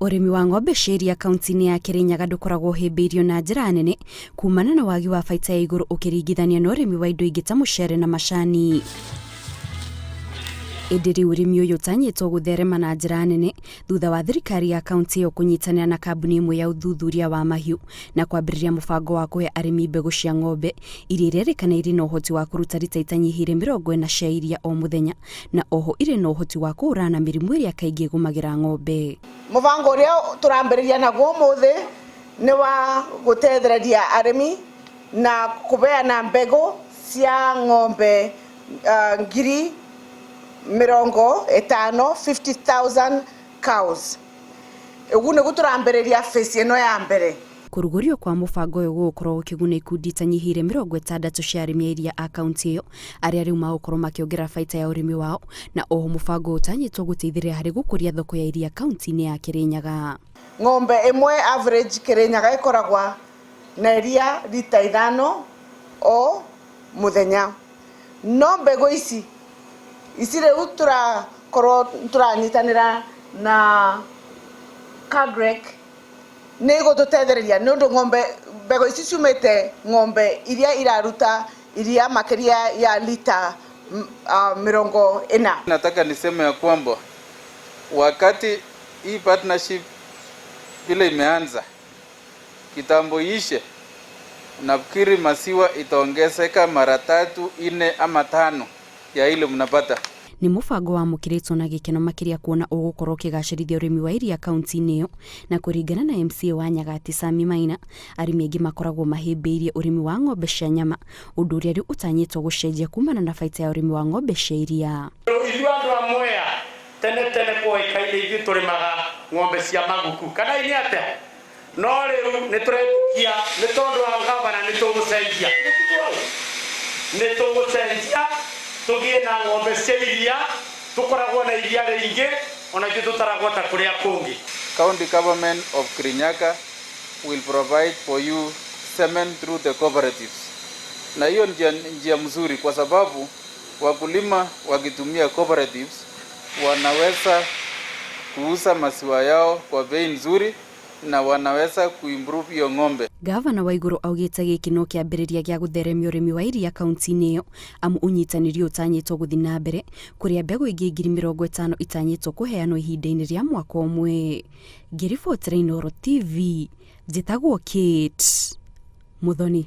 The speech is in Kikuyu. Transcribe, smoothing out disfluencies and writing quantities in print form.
Ũrĩmi wa ng'ombe cia iria kaunti-inĩ ya Kĩrĩnyaga ndũkoragwo ũhĩmbĩirio na njĩra nene kumana na wagi wa baita ya igũrũ ũkĩringithanio na ũrĩmi wa indo ingĩ ta mũcere na macani. Ĩndĩ rĩu ũrĩmi ũyũ ũtanyĩtwo gũtherema na njĩra nene thutha wa thirikari ya kaunti ĩyo kũnyitanĩra na kambuni ĩmwe ya ũthuthuria wa mahiũ na kwambĩrĩria mũbango wa kũhe arĩmi mbegũ cia ng'ombe iria irerĩkana irĩ na ũhoti wa kũruta rita itanyihĩire 40 cia iria o mũthenya na oho irĩ na ũhoti wa kũhũrana na mĩrimũ ĩrĩa kaingĩ ĩgũmagĩra ng'ombe. Mũbango ũrĩa tũrambĩrĩria naguo ũmũthĩ nĩ wa gũtethereria arĩmi na kũbeana mbegũ cia ng'ombe 50,000, 50,000 cows. Ũguo nĩguo tũrambĩrĩria phase ĩno ya mbere. Kũrugũrio kwa mũbango ũyũ gũgũkorwo gũkĩguna ikundi itanyihĩire 60 cia arĩmi a iria a kaunti ĩyo arĩa rĩu magũkorwo makĩongerera baita ya ũrĩmi wao na oho mũbango ũyũ ũtanyĩtwo gũteithĩrĩria harĩ gũkũria thoko ya iria kaunti-inĩ ya Kĩrĩnyaga. Ng'ombe ĩmwe average Kĩrĩnyaga ĩkoragwa na iria rita 5 o mũthenya. No mbegũ ici ici rĩu tũrakorwo tũranyitanĩra na CAGREC nĩ igũtũtethereria nĩ ũndũ ng'ombe mbegũ ici ciumĩte ng'ombe iria iraruta iria makĩria ya lita 40. Nataka niseme ya kwamba wakati hii partnership vile imeanza kitambo ishe, nafikiri maziwa itaongezeka mara 3, 4 ama 5 ya ile mnapata. Nĩ mũbango wamũkĩrĩtwo na gĩkeno makĩria kuona ũgũkorwo ũkĩgacĩrithia ũrĩmi wa iria kaunti-inĩ ĩyo, na kũringana na MCA wa Nyagati Sami Maina, arĩmi aingĩ makoragwo mahĩmbĩirie ũrĩmi wa ng'ombe cia nyama, ũndũ ũrĩa rĩu ũtanyĩtwo gũcenjia kumana na baita ya ũrĩmi wa ng'ombe cia iria. Ithuĩ andũ a Mwea tene tene kwoĩkaine ithuĩ tũrĩmaga ng'ombe cia maguku kana ini atĩa, no rĩu nĩ tũretĩkia nĩ tondũ wa gavana nĩ tũgũcenjia, nĩ tũgũcenjia tũgĩe na ng'ombe cia iria, tũkoragwo na iria rĩingĩ ona ithuĩ tũtaragwo ta kũrĩa kũngĩ. County government of Kirinyaga will provide for you semen through the cooperatives, na hiyo njia mzuri kwa sababu wakulima wakitumia cooperatives wanaweza kuuza maziwa yao kwa bei nzuri na wanaweza kuimprove hiyo ng'ombe. Gavana Waiguru augĩte gĩkĩ no kĩambĩrĩria gĩa gũtheremia ũrĩmi wa iria kaunti-inĩ ĩyo, amu ũnyitanĩri ũyũ ũtanyĩtwo gũthiĩ na mbere kũrĩa mbegũ ingĩ 50,000 itanyĩtwo kũheanwo ihinda-inĩ rĩa mwaka ũmwe. Ngĩribotera Inooro TV, njĩtagwo Kate Muthoni.